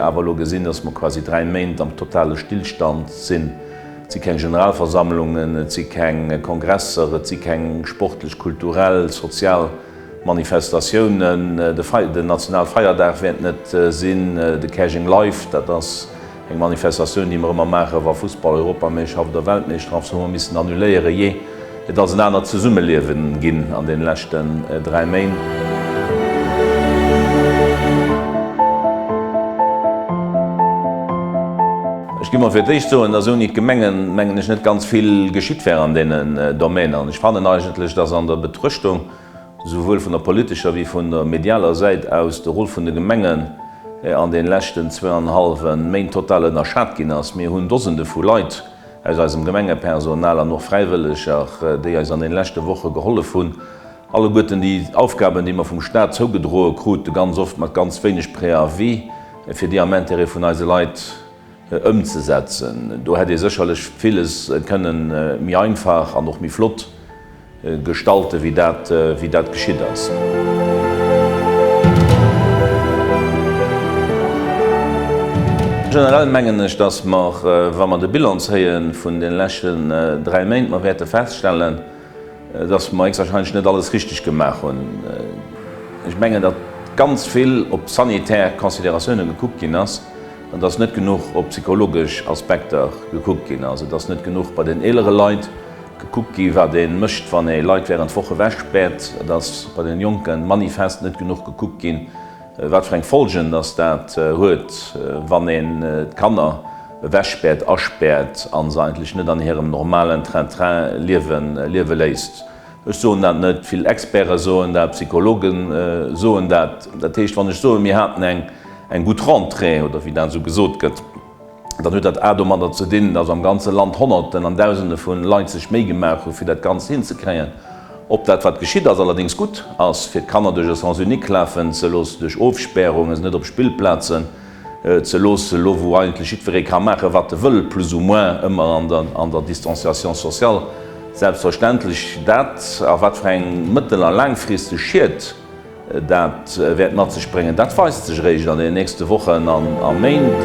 awer elo gesinn, dass mer quasi 3 Méint am totale Stillstand sinn. Et si keng Generalversammlungen, et si keng Kongresser, et si keng sportlech, kulturell, sozial Manifestatiounen. Den Nationalfeierdag wäert net sinn. De Käerjeng Live, dat ass eng Manifestatioun, déi mer ëmmer maachen, wa Fussball-Europameeschterschaft oder Weltmeeschterschaft ass, hu mer missen annuléieren. Jee, et ass en anert Zesummeliewen ginn an deene leschten 3 Méint. Ech gi mol fir d'éischt soen, dass ouni d'Gemengen, mengen ech, net ganz vill geschitt wär an deenen Domainer. An ech fannen eigentlech, dass an der Betruechtung, souwuel vun der politescher wéi vun der medialer Säit aus, de Rôle vun de Gemengen an deene leschten zwouanenhallwe Méint total ënnerschat ginn ass. Mir hunn Dosende vu Leit aus eisem Gemengepersonal an och Fräiwëlleger, déi eis an deene leschte Woche gehollef hunn, alleguerten déi Aufgaben, déi mer vum Staat zougedroe krute, ganz oft mat ganz wéineg Préavis, fir déi am Intérêt vun eise Leit ëmzesetzen. Do hätt ee sécherlech villes kënnen méi einfach an och méi flott gestalten, wéi dat, wéi dat geschitt ass. Generell mengen ech, dass mer, wa mer de Bilan zéie vun de leschten 3 Méint, mer wäerte feststellen, dass mer héchstwahrscheinlech net alles richtig gemaach hunn. Ech mengen, datt ganz vill op sanitär Considératiounen gekuckt ginn ass an dass net genuch op psychologesch Aspekter gekuckt ginn ass. Et ass net genuch bei den eelere Leit gekuckt gi wat ee mécht, wann ee Leit während Woche wegspäert. Et ass bei den Jonke manifest net genuch gekuckt ginn, wat fir eng Folgen dass dat huet, wann een d'Kanner ewechspäert, aspäert a se eigentlech net an hirem normalen Train-train liewe léisst. Ech soen dat net, vill Experte soen dat, Psychologe soen dat. Dat heescht, wann ech soen, mir haten eng gutt Rentrée, oder wéi dat esou gesot gëtt, dann huet dat a domadder ze dinn, datt am ganze Land Honnerten an Dausende vu Leit sech Méi gemaach hu fir dat Ganzt hinzekréien. Ob dat, wat geschitt ass, allerdéngs gutt ass, fir d'Kanner duerch e Sens unique lafen ze loossen, duerch Ofspärungen, se net op Spillplazen ze loossen, elo wou eigentlech jiddweree ka maachen, wat e wëll, plus ou moins, ëmmer an der Distanciation sociale selbstverständlech, dat a wat fir eng mëttel a laangfristeg Schied dat wäert mat sech bréngen, dat weist sech eréischt an den nächste Wochen a Méint.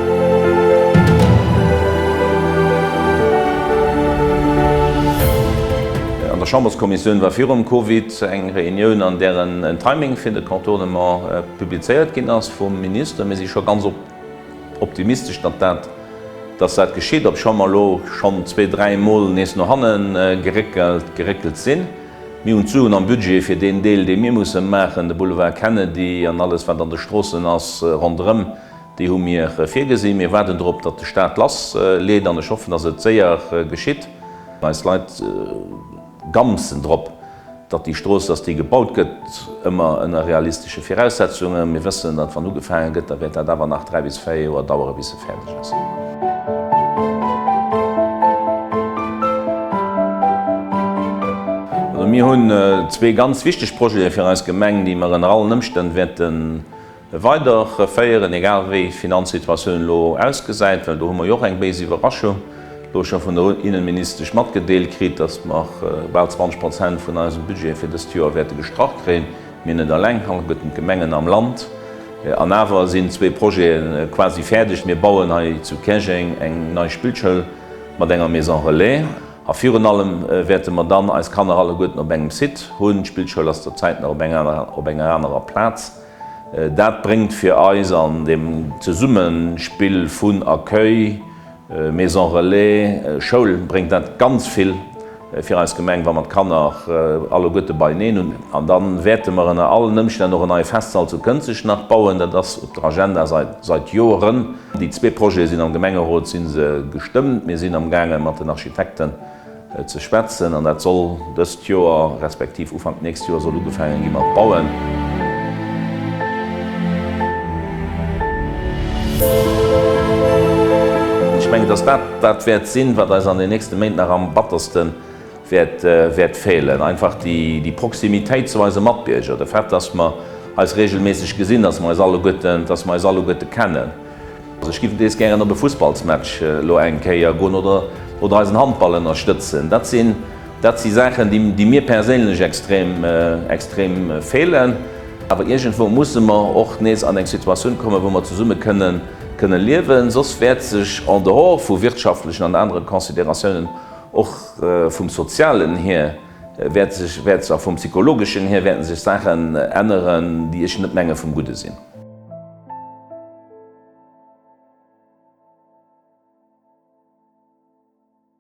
An der Chamberskommissioun war virum Covid eng Reunioun, an där en Timing fir de Contournement publizéiert ginn ass vum Minister. Mir si scho ganz optimistesch, datt dat, datt dat geschitt, obscho mer elo schonn zwee, dräi Mol nees no hanne geréckelt, geréckelt sinn. Mir hunn d'Suen am Budget fir deen Deel, dee mir musse maachen, de Boulevard Kennedy an alles, wat an de Stroossen ass ronderëm, déi hu mir virgesinn. Mir waarden drop, datt de Staat lassleet an ech hoffen, datt et séier geschitt. Eis Leit gampsen drop, datt déi Strooss, datt déi gebaut gëtt, ëmmer ënner realistesche Viraussetzungen. Mir wëssen, datt wann ugefaange gëtt, da wäert dat awer nach 3 bis 4 Joer dauere bis se fäerdeg ass. Also mir hunn zwee ganz wichteg Projete fir eis Gemeng, déi mer ënner allen Ëmstänn wäerte weiderféieren, egal wéi d'Finanzsituatioun elo ausgesäit, well do hu mer jo och eng béis Iwwerraschung elo scho vun der Innenministesch matgedeelt kritt, datt mer bal 20 Prozent vun eisem Budget fir dëst Joer wäerte gestrach kréien. Mir net eleng, alleguerten d'Gemengen am Land. An awer sinn zwee Projete quasi fäerdeg. Mir bauen hei zu Käerjeng eng nei Spillschoul mat enger Maison relais. A virun allem wäerte mer dann eis Kanner alleguerten op engem Site hunn. D'Spillschoul ass zur Zäit nach op enger anerer Plaz. Dat bréngt fir eis an deem Zesummespill vun Accueil, Maison relais, Schoul bréngt dat ganz vill fir eis Gemeng, wa mer d'Kanner alleguerte beieneen hunn. An da wäerte mer ënner allen Ëmstänn och en neie Festsall zu Kënzeg nach bauen. Dat ass op der Agenda seit Joeren. Déi zwee Projete sinn am Gemengerot si se gestëmmt. Mir sinn amgaange mat den Architekten ze schwätzen an dat soll dëst Joer, respektiv Ufank d'nächst Joer soll ugefaange gi mat bauen. Ech mengen, dass dat dat wäert sinn, wat eis an den nächste Méint nach am batterste wäert wäert feelen, einfach déi déi Proximitéit zu eise Matbierger, de Fait, dass mer eis regelméisseg gesinn, dass mer eis alleguerten, dass mer eis alleguerte kennen. Also ech giff nees gären op e Fussballsmatch elo eng Kéier goen oder oder eisen Handball ënnerstëtzen. Dat sinn dat si Saachen déi déi mir perséinlech extrem extrem feelen. Awer iergendwou musse mer och nees an eng Situatioun kommen, wou mer zesumme kënnen kënne liewen, soss wäert sech en dehors vu wirtschaftlechen an anere Considératiounen, och vum sozialen hier wäert sech, wäert a vum psychologeschen hier wäerten sech Saachen änneren, déi ech net menge vum Gudde sinn.